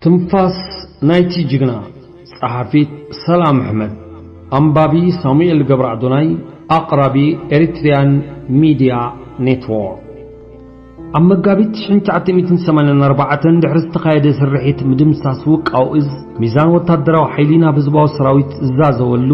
ትንፋስ ናይቲ ጅግና። ጸሓፊት ሰላም ኣሕመድ። ኣንባቢ ሳሙኤል ገብረ ኣዶናይ። ኣቕራቢ ኤሪትሪያን ሚድያ ኔትወርክ። ኣብ መጋቢት ሽሕን ትሽዓተ ሚእትን ሰማንያን ኣርባዕተን ድሕሪ ዝተኻየደ ስርሒት ምድምሳስ ውቃው እዝ፣ ሚዛን ወታደራዊ ሓይሊ ናብ ህዝባዊ ሰራዊት ዝዛዘወሉ፣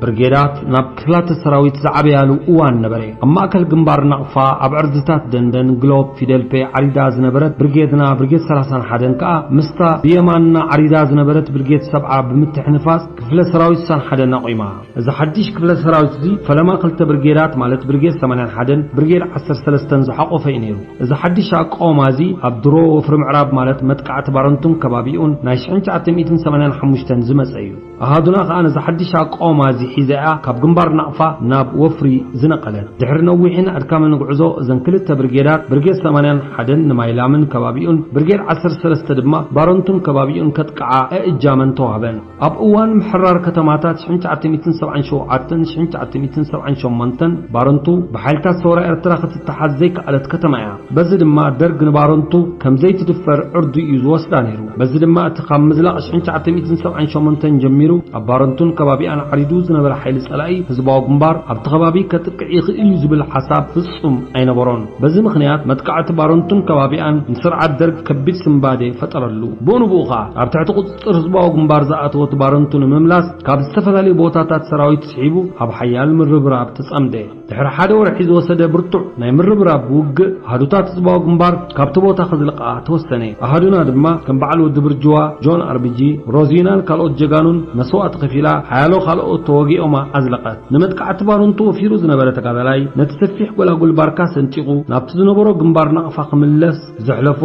ብርጌዳት ናብ ክፍላተ ሰራዊት ዝዓበያሉ እዋን ነበረ። ኣብ ማእከል ግንባር ናቕፋ፣ ኣብ ዕርድታት ደንደን፣ ግሎብ፣ ፊደልፔ ዓሪዳ ዝነበረት ብርጌድና፣ ብርጌድ ሰላሳን ሓደን ከኣ፣ ምስታ ብየማንና ዓሪዳ ዝነበረት ብርጌድ ሰብዓ ብምትሕንፋጽ፣ ክፍለ ሰራዊት ስሳን ሓደን ኣቑማ። እዚ ሓድሽ ክፍለ ሰራዊት እዚ፣ ፈለማ ክልተ ብርጌዳት፣ ማለት ብርጌድ ሰማንያን ሓደን ብርጌድ ዓሰርተ ሰለስተን ዝሓቖፈ እዩ ነይሩ። እዚ ሓድሽ ኣቃውማ እዚ፣ ኣብ ድሮ ወፍሪ ምዕራብ፣ ማለት መጥቃዕቲ ባረንቱን ከባቢኡን ናይ ሽሕን ትሽዓተ ሚእትን ሰማንያን ሓሙሽተን ዝመጸ እዩ። ኣሃዱና ከኣ ነዚ ሓድሽ ኣቃውማ እዚ ሒዘ እያ ካብ ግንባር ናቕፋ ናብ ወፍሪ ዝነቐለት። ድሕሪ ነዊሕን ኣድካምን ጉዕዞ፣ እዘን ክልተ ብርጌዳት፣ ብርጌድ ሰማንያን ሓደን ንማይላምን ከባቢኡን፣ ብርጌድ ዓሰርተ ሰለስተ ድማ ባረንቱን ከባቢኡን ከጥቅዓ ኣእጃመን ተዋህበን። ኣብ እዋን ምሕራር ከተማታት ሽሕን ትሽዓተ ሚእትን ሰብዓን ሸውዓተን ሽሕን ትሽዓተ ሚእትን ሰብዓን ሸሞንተን፣ ባረንቱ ብሓይልታት ሰውራ ኤርትራ ክትተሓዝ ዘይከኣለት ከተማ እያ። በዚ ድማ ደርግ ንባረንቱ ከም ዘይትድፈር ዕርዱ እዩ ዝወስዳ ነይሩ። በዚ ድማ እቲ ካብ ምዝላቕ ሽሕን ትሽዓተ ሚእትን ሰብዓን ሸሞንተን ጀሚሩ ኣብ ባረንቱን ከባቢኣን ዓሪዱ ዝነበረ ሓይሊ ጸላኢ ህዝባዊ ግንባር ኣብቲ ከባቢ ከጥቅዕ ይኽእል እዩ ዝብል ሓሳብ ፍጹም ኣይነበሮን። በዚ ምኽንያት መጥቃዕቲ ባረንቱን ከባቢኣን ንስርዓት ደርግ ከቢድ ስንባደ ፈጠረሉ። ብኡ ንብኡ ኸኣ ኣብ ትሕቲ ቁጽጽር ህዝባዊ ግንባር ዝኣተወት ባረንቱ ንምምላስ ካብ ዝተፈላለዩ ቦታታት ሰራዊት ስሒቡ ኣብ ሓያል ምርብራብ ተጸምደ። ድሕሪ ሓደ ወርሒ ዝወሰደ ብርቱዕ ናይ ምርብራብ ውግእ፣ ኣሃዱታት ህዝባዊ ግንባር ካብቲ ቦታ ክዝልቃ ተወሰነ። ኣሃዱና ድማ ከም በዓል ወዲ ብርጅዋ፣ ጆን ኣርቢጂ፣ ሮዚናን ካልኦት ጀጋኑን መስዋእቲ ከፊላ፣ ሓያሎ ካልኦት ተወጊኦማ ኣዝለቐት። ንመጥቃዕቲ ባረንቱ ወፊሩ ዝነበረ ተጋዳላይ፣ ነቲ ሰፊሕ ጎላጉል ባርካ ሰንጢቑ፣ ናብቲ ዝነበሮ ግንባር ናቕፋ ክምለስ ዘሕለፎ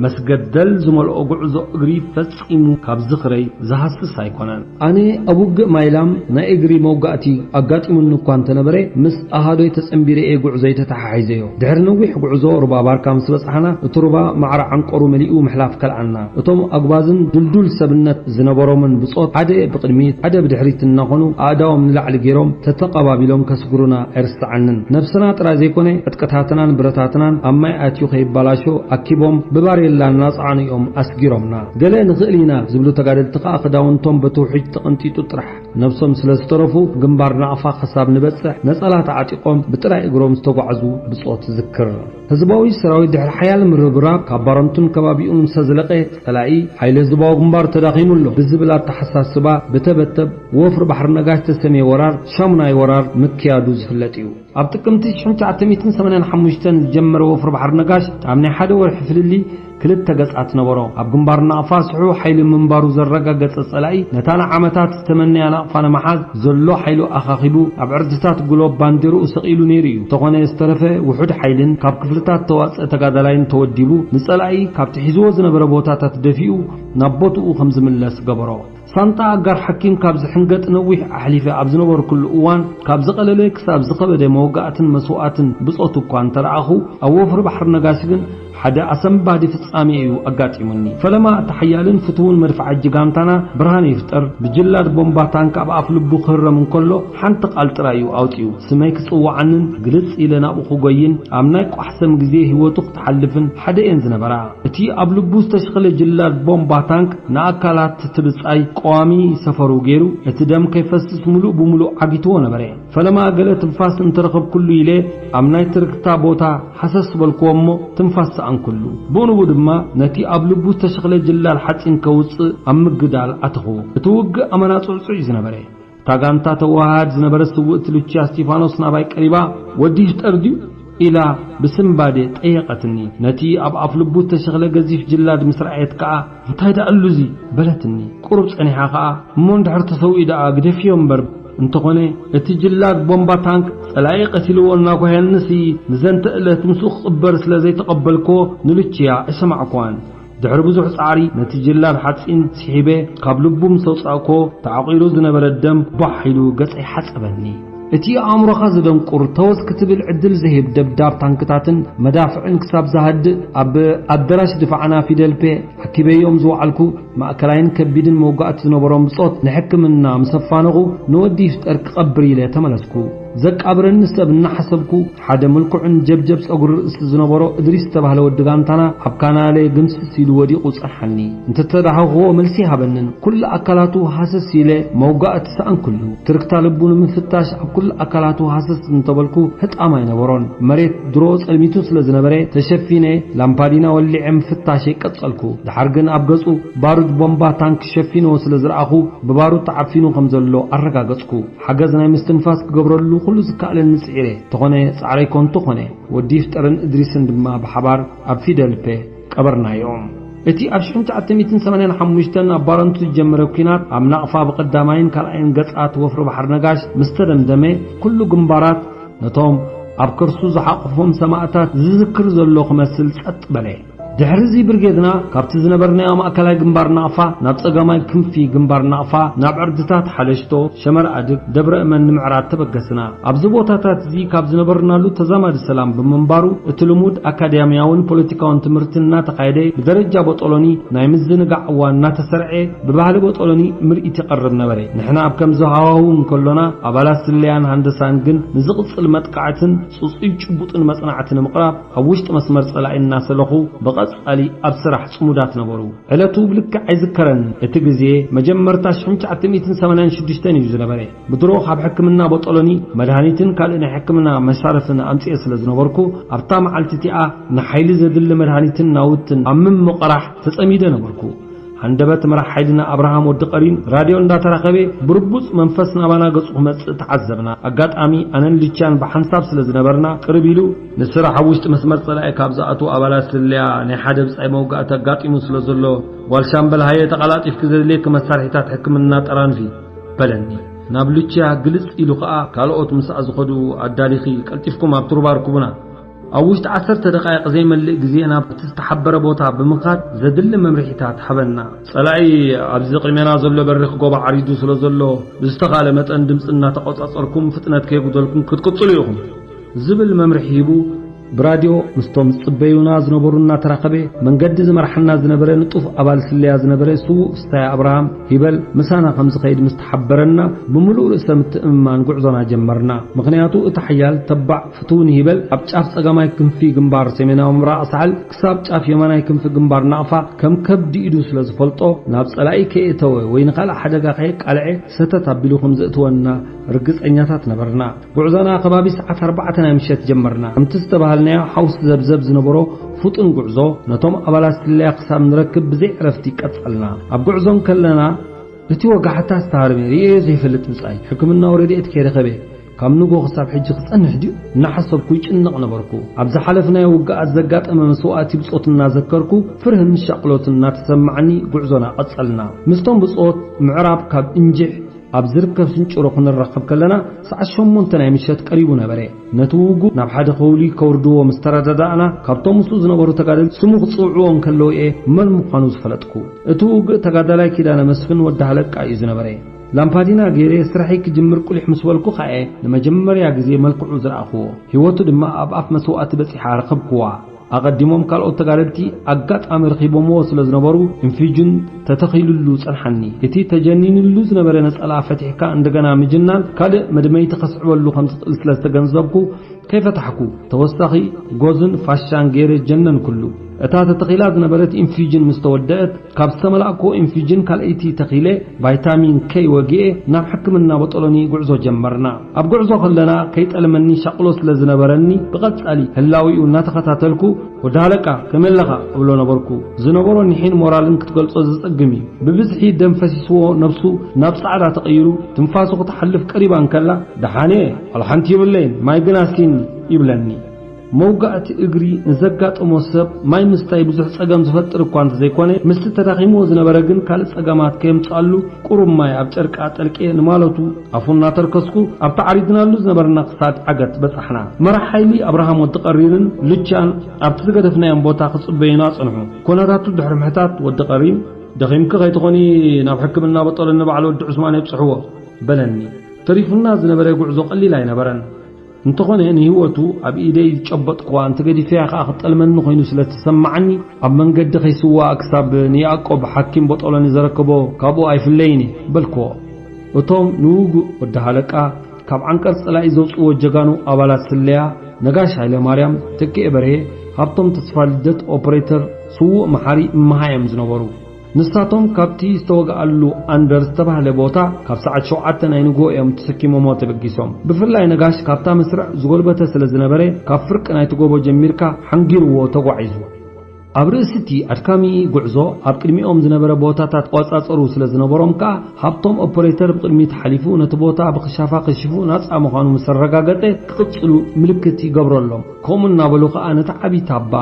መስገደል ዝመልኦ ጉዕዞ እግሪ ፈጺሙ ካብ ዝኽረይ ዝሃስስ ኣይኮነን። ኣነ ኣብ ውግእ ማይላም ናይ እግሪ መውጋእቲ ኣጋጢሙኒ እኳ እንተነበረ፣ ምስ ኣሃዶይ ተጸንቢረ እየ ጉዕዞይ ተተሓሒዘዮ። ድሕሪ ነዊሕ ጉዕዞ ሩባ ባርካ ምስ በጻሕና፣ እቲ ሩባ ማዕረ ዓንቀሩ መሊኡ ምሕላፍ ከልኣና። እቶም ኣጉባዝን ድልዱል ሰብነት ዝነበሮምን ብጾት፣ ሓደ ብቕድሚት ሓደ ብድሕሪት እናኾኑ፣ ኣእዳዎም ንላዕሊ ገይሮም ተተቐባቢሎም ከስግሩና ኣይርስዓንን። ነብስና ጥራይ ዘይኮነ፣ ዕጥቅታትናን ብረታትናን ኣብ ማይ ኣትዩ ከይባላሾ ኣኪቦም ብባሬላ እናጸዓኑ እዮም ኣስጊሮምና። ገለ ንኽእል ኢና ዝብሉ ተጋደልቲ ከኣ ክዳውንቶም በቲ ውሕጅ ተቐንጢጡ ጥራሕ ነብሶም ስለ ዝተረፉ፣ ግንባር ናቕፋ ክሳብ ንበጽሕ ነጸላ ተዓጢቖም ብጥራይ እግሮም ዝተጓዕዙ ብጾት ዝክር። ህዝባዊ ሰራዊት ድሕሪ ሓያል ምርብራብ ካብ ባረንቱን ከባቢኡን ምስ ኣዝለቐ፣ ጸላኢ ሓይሊ ህዝባዊ ግንባር ተዳኺሙ ኣሎ ብዝብል ኣተሓሳስባ ብተበተብ ወፍሪ ባሕሪ ነጋሽ ዝተሰምየ ወራር ሻሙናይ ወራር ምክያዱ ዝፍለጥ እዩ። ኣብ ጥቅምቲ ሽሕን ትሽዓተ ሚእትን ሰማንያን ሓሙሽተን ዝጀመረ ወፍሪ ባሕሪ ነጋሽ ኣብ ናይ ሓደ ወርሒ ፍልልይ ክልተ ገጻት ነበሮ። ኣብ ግንባር ናቕፋ ስሑው ሓይሊ ምንባሩ ዘረጋገጸ ጸላኢ፣ ነታ ንዓመታት ዝተመነያ ናቕፋ ንምሓዝ ዘሎ ሓይሉ ኣኻኺቡ ኣብ ዕርድታት ግሎብ ባንዴርኡ ሰቒሉ ነይሩ እዩ። እንተኾነ ዝተረፈ ውሑድ ሓይልን ካብ ክፍልታት ተዋጽአ ተጋዳላይን ተወዲቡ፣ ንጸላኢ ካብቲ ሒዝዎ ዝነበረ ቦታታት ደፊኡ ናብ ቦትኡ ከም ዝምለስ ገበሮ። ሳንጣ ኣጋር ሓኪም ካብ ዝሕንገጥ ነዊሕ ኣሕሊፈ ኣብ ዝነበርኩሉ እዋን፣ ካብ ዝቐለለ ክሳብ ዝኸበደ መወጋእትን መስዋእትን ብጾት እኳ እንተረኣኹ፣ ኣብ ወፍሪ ባሕሪ ነጋሽ ግን ሓደ ኣሰንባዲ ፍጻሜ እዩ ኣጋጢሙኒ። ፈለማ እቲ ሓያልን ፍትውን መድፍዓጂ ጋንታና ብርሃነ ይፍጠር፣ ብጅላድ ቦምባ ታንክ ኣብ ኣፍ ልቡ ክህረም እንከሎ፣ ሓንቲ ቃል ጥራይ እዩ ኣውጺኡ። ስመይ ክጽውዓንን ግልጽ ኢለ ናብኡ ክጎይን ኣብ ናይ ቋሕሰም ግዜ ህይወቱ ክትሓልፍን ሓደ እየን ዝነበራ። እቲ ኣብ ልቡ ዝተሸኽለ ጅላድ ቦምባ ታንክ ንኣካላት እቲ ብጻይ ቀዋሚ ሰፈሩ ገይሩ፣ እቲ ደም ከይፈስስ ምሉእ ብምሉእ ዓጊትዎ ነበረ። ፈለማ ገለ ትንፋስ እንተረኸብኩሉ ኢለ ኣብ ናይ ትርክታ ቦታ ሃሰስ በልክዎ እሞ ትንፋስ ሰኣንኩሉ። ብኡንብኡ ድማ ነቲ ኣብ ልቡ ዝተሸኽለ ጅላድ ሓጺን ከውጽእ ኣብ ምግዳል ኣተኹ። እቲ ውግእ ኣመና ጽዕጹዕ እዩ ዝነበረ። እታ ጋንታ ተወሃሃድ ዝነበረት ስውእቲ ሉቺያ እስቲፋኖስ ናባይ ቀሪባ፣ "ወዲ ይፍጠር ድዩ?" ኢላ ብስንባደ ጠየቐትኒ። ነቲ ኣብ ኣፍ ልቡ እተሸኽለ ገዚፍ ጅላድ ምስ ረኣየት ከኣ፣ "እንታይ ደኣ ኣሉ እዚ?" በለትኒ። ቁሩብ ጸኒሓ ከኣ፣ "እሞ እንድሕር ተሰዊኡ ደኣ ግደፍዮ እምበር፣ እንተኾነ እቲ ጅላድ ቦምባ ታንክ ጸላኢ ቀቲልዎ እናጓህየንሲ፣ ንዘንተ እለት ምስኡ ክቕበር ስለ ዘይተቐበልክዎ ንሉቺያ ኣይሰማዕክዋን።" ድሕሪ ብዙሕ ጻዕሪ ነቲ ጅላድ ሓጺን ስሒበ ካብ ልቡ ምስ ኣውጻእክዎ፣ ተዓቂሩ ዝነበረ ደም ቧሕ ኢሉ ገጸይ ሓጸበኒ። እቲ ኣእምሮኻ ዘደንቁር ተወስ ክትብል ዕድል ዝህብ ደብዳብ ታንክታትን መዳፍዕን ክሳብ ዝሃድእ፣ ኣብ ኣደራሽ ድፋዕና ፊደልፔ ኣኪበዮም ዝወዓልኩ ማእከላይን ከቢድን መውጋእቲ ዝነበሮም ብጾት ንሕክምና ምስ ኣፋነኹ፣ ንወዲ ይፍጠር ክቐብር ኢለ ተመለስኩ። ዘቃብረኒ ሰብ እናሓሰብኩ፣ ሓደ ምልኩዕን ጀብጀብ ጸጉሪ ርእሲ ዝነበሮ እድሪስ ዝተባህለ ወዲ ጋንታና ኣብ ካናለ ግምስስ ኢሉ ወዲቑ ጸንሓኒ። እንተተዳሃኹዎ መልሲ ይሃበንን። ኩሉ ኣካላቱ ሃሰስ ኢለ መውጋእቲ ሰኣንኩሉ። ትርክታ ልቡ ንምፍታሽ ኣብ ኩሉ ኣካላቱ ሃሰስ እንተበልኩ ህጣም ኣይነበሮን። መሬት ድሮ ጸልሚቱ ስለ ዝነበረ ተሸፊነ ላምፓዲና ወሊዐ ምፍታሸይ ቀጸልኩ። ድሓር ግን ኣብ ገጹ ባሩድ ቦምባ ታንክ ሸፊንዎ ስለ ዝረኣኹ ብባሩድ ተዓፊኑ ከም ዘሎ ኣረጋገጽኩ። ሓገዝ ናይ ምስትንፋስ ክገብረሉ ኩሉ ዝከኣለኒ ጽዒረ። ተኾነ ጻዕረይ ከንቱ ኾነ። ወዲ ይፍጠርን እድሪስን ድማ ብሓባር ኣብ ፊደልፔ ቀበርናዮም። እቲ ኣብ ሽሕን ትሽዓተ ሚእትን ሰማንያን ሓሙሽተን ኣብ ባረንቱ ዝጀመረ ኲናት ኣብ ናቕፋ ብቐዳማይን ካልኣይን ገጻት ወፍሪ ባሕሪ ነጋሽ ምስ ተደምደመ፣ ኩሉ ግንባራት ነቶም ኣብ ከርሱ ዝሓቖፎም ሰማእታት ዝዝክር ዘሎ ክመስል ጸጥ በለ። ድሕሪ እዚ ብርጌድና ካብቲ ዝነበርናዮ ማእከላይ ግንባር ናቕፋ ናብ ጸጋማይ ክንፊ ግንባር ናቕፋ ናብ ዕርድታት ሓለሽቶ፣ ሸመር ኣድግ፣ ደብረ እመን ንምዕራድ ተበገስና። ኣብዚ ቦታታት እዚ ካብ ዝነበርናሉ ተዛማዲ ሰላም ብምንባሩ፣ እቲ ልሙድ ኣካዳሚያውን ፖለቲካውን ትምህርቲ እናተኻየደ፣ ብደረጃ ቦጦሎኒ ናይ ምዝንጋዕ እዋን እናተሰርዐ፣ ብባህሊ ቦጦሎኒ ምርኢት ይቐርብ ነበረ። ንሕና ኣብ ከምዚ ሃዋህው እንከሎና፣ ኣባላት ስለያን ሃንደሳን ግን ንዝቕጽል መጥቃዕትን ጽጹይ ጭቡጥን መጽናዕቲ ንምቕራብ ኣብ ውሽጢ መስመር ጸላኢ እናሰለኹ ብቐጻሊ ኣብ ስራሕ ጽሙዳት ነበሩ። ዕለቱ ብልክዕ ኣይዝከረን። እቲ ግዜ መጀመርታ ሽሕን ትሽዓተ ሚእትን ሰማንያን ሽዱሽተን እዩ ዝነበረ። ብድሮ ካብ ሕክምና ቦጦሎኒ መድሃኒትን ካልእ ናይ ሕክምና መሳርፍን ኣምጽኤ ስለ ዝነበርኩ፣ ኣብታ መዓልቲ እቲኣ ንሓይሊ ዘድሊ መድሃኒትን ናውትን ኣብ ምምቕራሕ ተጸሚደ ነበርኩ። ሃንደበት መራሕ ሓይልና ኣብርሃም ወዲ ቀሪን ራድዮ እንዳተራኸበ ብርቡጽ መንፈስ ናባና ገጹ ክመጽእ ተዓዘብና። ኣጋጣሚ ኣነን ልቻን ብሓንሳብ ስለ ዝነበርና ቅርብ ኢሉ ንስራሕ ኣብ ውሽጢ መስመር ጸላኢ ካብ ዝኣትዉ ኣባላት ስለያ ናይ ሓደ ብጻይ መውጋእቲ ኣጋጢሙ ስለ ዘሎ፣ ጓል ሻምበል ሃየ ተቐላጢፍኪ ዘድልየኪ መሳርሒታት ሕክምና ጠራንፊ በለኒ። ናብ ሉቺያ ግልጽ ኢሉ ከኣ ካልኦት ምስኣ ዝኸዱ ኣዳሊኺ ቀልጢፍኩም ኣብ ቱርባ ርክቡና። ኣብ ውሽጢ ዓሰርተ ደቓይቕ ዘይመልእ ግዜ ናብቲ ዝተሓበረ ቦታ ብምኻድ ዘድሊ መምርሒታት ሃበና። ጸላኢ ኣብዚ ቅድሜና ዘሎ በሪኽ ጎቦ ዓሪዱ ስለ ዘሎ ብዝተኻለ መጠን ድምጺ እናተቆጻጸርኩም ፍጥነት ከየጉደልኩም ክትቅጽሉ ኢኹም ዝብል መምርሒ ሂቡ ብራድዮ ምስቶም ዝጽበዩና ዝነበሩ እናተራኸበ መንገዲ ዝመርሓና ዝነበረ ንጡፍ ኣባል ስለያ ዝነበረ ስዉእ ፍስሃየ ኣብርሃም ሂበል ምሳና ከም ዝኸይድ ምስ ተሓበረና ብምሉእ ርእሰ ምትእምማን ጉዕዞና ጀመርና። ምኽንያቱ እቲ ሓያል ተባዕ ፍቱው ንሂበል ኣብ ጫፍ ጸጋማይ ክንፊ ግንባር ሰሜናዊ ምብራቕ ሳሕል ክሳብ ጫፍ የማናይ ክንፊ ግንባር ናቕፋ ከም ከብዲ ኢዱ ስለ ዝፈልጦ፣ ናብ ጸላኢ ከየእተወ ወይ ንኻልእ ሓደጋ ከየቃልዐ ሰተት ኣቢሉ ከም ዘእትወና ርግጸኛታት ነበርና። ጉዕዞና ከባቢ ሰዓት ኣርባዕተ ናይ ምሸት ጀመርና። ከምቲ ዝተባሃልናዮ ሓውሲ ዘብዘብ ዝነበሮ ፍጡን ጉዕዞ ነቶም ኣባላት ስለያ ክሳብ ንረክብ ብዘይ ዕረፍቲ ቀጸልና። ኣብ ጉዕዞ እንከለና እቲ ወጋሕታ ዝተሃርመ ርእየዮ ዘይፈልጥ ብጻይ ሕክምናዊ ረድኤት ከይረኸበ ካብ ንጎ ክሳብ ሕጂ ክጸንሕ ድዩ እናሓሰብኩ ይጭነቕ ነበርኩ። ኣብ ዝሓለፍናዮ ውግኣት ዘጋጠመ መስዋእቲ ብጾት እናዘከርኩ ፍርህን ሻቕሎትን እናተሰማዓኒ ጉዕዞና ቀጸልና። ምስቶም ብጾት ምዕራብ ካብ እንጅሕ ኣብ ዝርከብ ስንጭሮ ክንራኸብ ከለና ሰዓት ሸሞንተ ናይ ምሸት ቀሪቡ ነበረ። ነቲ ውጉእ ናብ ሓደ ከውሊ ከውርድዎ ምስ ተረዳዳእና ካብቶም ምስኡ ዝነበሩ ተጋደልቲ ስሙ ክጽውዕዎ እንከለዉ እየ መን ምዃኑ ዝፈለጥኩ። እቲ ውግእ ተጋዳላይ ኪዳነ መስፍን ወዲ ሃለቃ እዩ ዝነበረ። ላምፓዲና ገይረ ስራሐይ ክጅምር ቁሊሕ ምስ በልኩ ከኣ ንመጀመርያ ግዜ መልክዑ ዝረኣኽዎ። ህይወቱ ድማ ኣብ ኣፍ መስዋእቲ በጺሓ ረኸብክዋ። ኣቐዲሞም ካልኦት ተጋደልቲ ኣጋጣሚ ረኺቦምዎ ስለ ዝነበሩ ኢንፊጅን ተተኺሉሉ ጸንሓኒ። እቲ ተጀኒኑሉ ዝነበረ ነጸላ ፈቲሕካ እንደገና ምጅናን ካልእ መድመይቲ ከስዕበሉ ከም ዝኽእል ስለ ዝተገንዘብኩ ከይፈታሕኩ ተወሳኺ ጎዝን ፋሻን ገይረ ጀነንኩሉ። እታ ተተኺላ ዝነበረት ኢንፊጅን ምስ ተወደአት ካብ ዝተመላእክዎ ኢንፊጅን ካልኣይቲ ተኺለ ቫይታሚን ከይ ወጊኤ ናብ ሕክምና ቦጦሎኒ ጉዕዞ ጀመርና። ኣብ ጉዕዞ ከለና ከይጠልመኒ ሻቕሎ ስለ ዝነበረኒ ብቐጻሊ ህላዊኡ እናተኸታተልኩ ወዲ ሃለቃ ከመይ ኣለኻ እብሎ ነበርኩ። ዝነበሮ ኒሒን ሞራልን ክትገልጾ ዘጸግም እዩ። ብብዝሒ ደም ፈሲስዎ ነብሱ ናብ ጻዕዳ ተቐይሩ ትንፋሱ ክትሓልፍ ቀሪባ እንከላ ደሓን እየ ዋላ ሓንቲ የብለይን ማይ ግን ኣስትይኒ ይብለኒ። መውጋእቲ እግሪ ንዘጋጠሞ ሰብ ማይ ምስታይ ብዙሕ ጸገም ዝፈጥር እኳ እንተዘይኮነ፣ ምስቲ ተዳኺምዎ ዝነበረ ግን ካልእ ጸገማት ከየምጽኣሉ ቁሩብ ማይ ኣብ ጨርቂ ኣጠልቅየ ንማለቱ ኣፉ እናተርከስኩ ኣብቲ ዓሪድናሉ ዝነበርና ክሳድ ዓገት በጻሕና። መራሕ ሓይሊ ኣብርሃም ወዲ ቀሪርን ሉቻን ኣብቲ ዝገደፍናዮም ቦታ ክጽበዩና ጸንሑ። ኮነታቱ ድሕሪ ምሕታት ወዲ ቀሪን ደኺምኪ ከይትኾኒ ናብ ሕክምና በጦለኒ በዓል ወዲ ዑስማን የብጽሕዎ በለኒ። ተሪፉና ዝነበረ ጉዕዞ ቀሊል ኣይነበረን። እንተኾነ ንህይወቱ ኣብ ኢደይ ዝጨበጥክዋ እንተገዲፈያ ከኣ ክጠልመኒ ኮይኑ ስለ ዝተሰማዓኒ ኣብ መንገዲ ከይስዋእ ክሳብ ንያዕቆብ ሓኪም ቦጦሎኒ ዘረከቦ ካብኡ ኣይፍለይን እየ በልክዎ። እቶም ንውጉእ ወዲ ሃለቃ ካብ ዓንቀር ጸላኢ ዘውጽእዎ ጀጋኑ ኣባላት ስለያ ነጋሽ ሃይለ ማርያም፣ ተኪኤ በርሄ፣ ሃብቶም ተስፋ ልደት፣ ኦፕሬተር፣ ስዉእ መሓሪ እመሃ እዮም ዝነበሩ። ንሳቶም ካብቲ ዝተወግኣሉ ኣንደር ዝተባህለ ቦታ ካብ ሰዓት ሸውዓተ ናይ ንግሆ እዮም ተሰኪሞሞ ተበጊሶም። ብፍላይ ነጋሽ ካብታ መስርዕ ዝጎልበተ ስለ ዝነበረ፣ ካብ ፍርቂ ናይቲ ጎቦ ጀሚርካ ሓንጊርዎ ተጓዒዙ። ኣብ ርእሲ እቲ ኣድካሚ ጉዕዞ ኣብ ቅድሚኦም ዝነበረ ቦታታት ቆጻጸሩ ስለ ዝነበሮም ከኣ፣ ሃብቶም ኦፐሬተር ብቕድሚት ሓሊፉ ነቲ ቦታ ብኽሻፋ ከሺፉ ናጻ ምዃኑ ምስ ኣረጋገጸ፣ ክቕጽሉ ምልክት ይገብረሎም። ከምኡ እናበሉ ከኣ ነቲ ዓቢ ታባ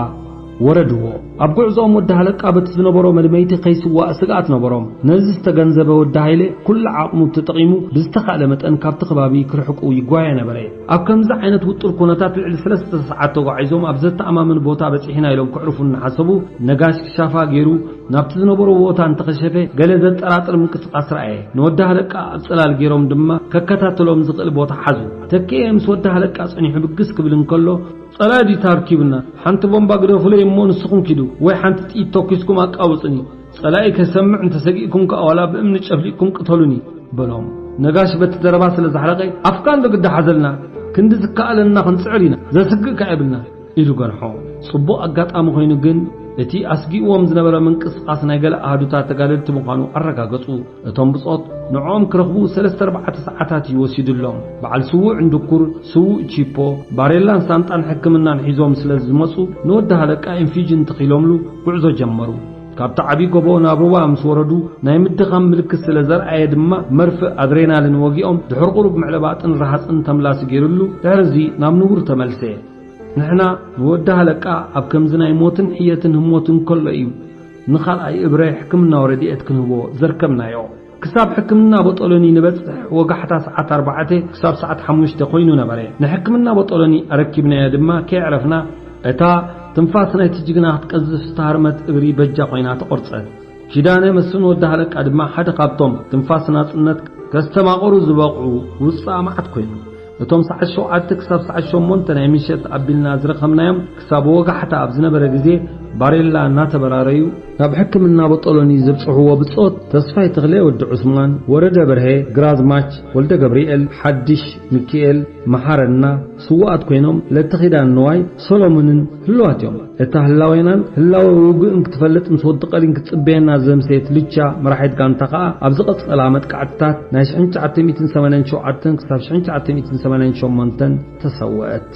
ወረድዎ። ኣብ ጉዕዞኦም ወዲ ሃለቃ በቲ ዝነበሮ መድመይቲ ከይስዋእ ስግኣት ነበሮም። ነዚ ዝተገንዘበ ወዲ ሃይለ ኩሉ ዓቕሙ ተጠቒሙ ብዝተኻእለ መጠን ካብቲ ከባቢ ክርሕቁ ይጓየ ነበረ። ኣብ ከምዚ ዓይነት ውጡር ኩነታት ልዕሊ ሰለስተ ሰዓት ተጓዒዞም ኣብ ዘተኣማምን ቦታ በጺሕና ኢሎም ክዕርፉ እናሓሰቡ፣ ነጋሽ ክሻፋ ገይሩ ናብቲ ዝነበሮ ቦታ እንተኸሸፈ፣ ገለ ዘጠራጥር ምንቅስቓስ ረኣየ። ንወዲ ሃለቃ ኣብ ጽላል ገይሮም ድማ ከከታተሎም ዝኽእል ቦታ ሓዙ። ተኪኤ ምስ ወዲ ሃለቃ ጸኒሑ ብግስ ክብል እንከሎ፣ "ጸላኢ ድዩ ተኣርኪቡና? ሓንቲ ቦምባ ግደፉለይ እሞ ንስኹም ኪዱ፣ ወይ ሓንቲ ጥይት ተኩስኩም ኣቃውጹኒ። ጸላኢ ከሰምዕ እንተሰጊእኩም ከኣ ዋላ ብእምኒ ጨፍሊቕኩም ቅተሉኒ" በሎም። ነጋሽ በቲ ዘረባ ስለ ዘሕረቐ፣ "ኣፍካ እንዶ ግዳ ሓዘልና፣ ክንዲ ዝከኣለና ክንጽዕር ኢና፣ ዘስግእ ከኣ የብልና" ኢሉ ገንሖ። ጽቡቕ ኣጋጣሚ ኮይኑ ግን፣ እቲ ኣስጊእዎም ዝነበረ ምንቅስቓስ ናይ ገለ ኣሃዱታት ተጋደልቲ ምዃኑ ኣረጋገጹ። እቶም ብጾት ንዕኦም ክረኽቡ ሰለስተ ኣርባዕተ ሰዓታት እዩ ወሲዱሎም። በዓል ስዉእ ዕንድኩር፣ ስዉእ ቺፖ፣ ባሬላን ሳንጣን ሕክምናን ሒዞም ስለ ዝመጹ፣ ንወዲ ሃለቃ ኢንፊጅን ተኺሎምሉ ጉዕዞ ጀመሩ። ካብቲ ዓቢ ጎቦ ናብ ሩባ ምስ ወረዱ፣ ናይ ምድኻም ምልክት ስለ ዘርኣየ ድማ፣ መርፍእ ኣድሬናሊን ወጊኦም፣ ድሕሪ ቁሩብ ምዕለባጥን ረሃጽን ተምላሲ ገይሩሉ፣ ድሕርዚ ናብ ንቡር ተመልሰ። ንሕና ንወዲ ሃለቃ ኣብ ከምዚ ናይ ሞትን ሕየትን ህሞትን ከሎ እዩ ንኻልኣይ እብረ ሕክምናዊ ረድኤት ክንህቦ ዘርከብናዮ። ክሳብ ሕክምና ቦጦሎኒ ንበጽሕ ወጋሕታ ሰዓት ኣርባዕተ ክሳብ ሰዓት ሓሙሽተ ኮይኑ ነበረ። ንሕክምና ቦጦሎኒ ኣረኪብናዮ ድማ ከየዕረፍና፣ እታ ትንፋስ ናይቲ ጅግና ክትቀዝፍ ዝተሃርመት እብሪ በጃ ኮይና ተቖርጸት። ኪዳነ መስፍን ወዲ ሃለቃ ድማ ሓደ ካብቶም ትንፋስ ናጽነት ከስተማቕሩ ዝበቕዑ ውጻእ መዓት ኮይኑ። እቶም ሰዓት ሸውዓተ ክሳብ ሰዓት ሸሞንተ ናይ ምሸት ኣቢልና ዝረኸብናዮም፣ ክሳብ ወጋሕታ ኣብ ዝነበረ ግዜ ባሬላ እናተበራረዩ ናብ ሕክምና ቦጦሎኒ ዘብጽሕዎ ብጾት፣ ተስፋይ ተኽለ ወዲ ዑስማን፣ ወረደ በርሄ፣ ግራዝማች ወልደ ገብርኤል፣ ሓድሽ ሚኪኤል፣ መሓረና፣ ስዉኣት ኮይኖም፣ ለተኺዳን ንዋይ፣ ሰሎሞንን ህሉዋት እዮም። እታ ህላዌናን ህላወ ውግእን ክትፈልጥ ምስ ወዲ ቀሊን ክትጽበየና ዘምሰየት ልቻ መራሒት ጋንታ ከኣ፣ ኣብ ዝቐጸላ መጥቃዕትታት ናይ ሽሕን ትሽዓተ ሚእትን ሰማንያን ሸውዓተን ክሳብ ሽሕን ትሽዓተ ሚእትን ሰማንያን ሸሞንተን ተሰወአት።